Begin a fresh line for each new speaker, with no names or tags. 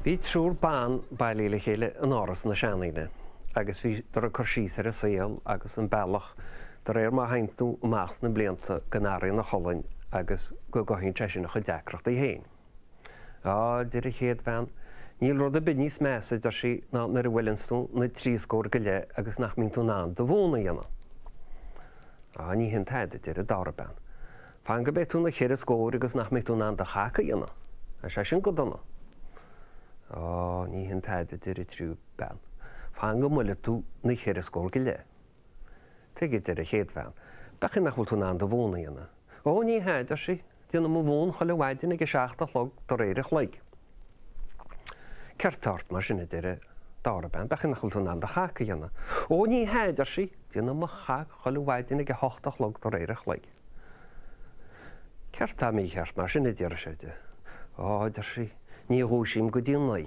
Bhí triúr ban bailithe le chéile in áras na seandaoine agus bhíodar ag cur síos ar an saol agus an bealach de réir mar a théann tú amach sna blianta go n-athraíonn an cholainn agus go gcothaíonn sé sin a chuid deacrachtaí féin. Á, a deir an chéad bhean, níl rud ar bith níos measa, a deir sí, ná nuair a bhuaileanns tú na trí scór go leith agus nach mbíonn tú in ann do mhún a dhéanamh. Á, ní hin tada, a deir an dara bean. Fan go mbeidh tú na cheithre scór agus nach mbeidh tú in ann do chac a dhéanamh. Tá sé sin go dona. Á, ní hin tada, a deir an tríú bean. Fan go mbuailfidh tú na cheithre scór go leith. Tuige, a deir an chéad bhean, b'fhéidir nach bhfuil tú in ann do mhún a dhéanamh. Ó, ní hea, a deir sí, déanaim mo mhún chuile mhaidin ag a seacht a chlog de réir an chloig. Céard tá ort mar sin, a deir an dara bean, b'fhéidir nach bhfuil tú in ann do chac a dhéanamh. Ó, ní hea, a deir sí, déanaim mo chac chuile mhaidin ag a hocht a chlog de réir an chloig. Céard tá mícheart mar sin, a d'fhiafraigh sé di. Á, a deir sí, ní dhúisím go dtí a naoi.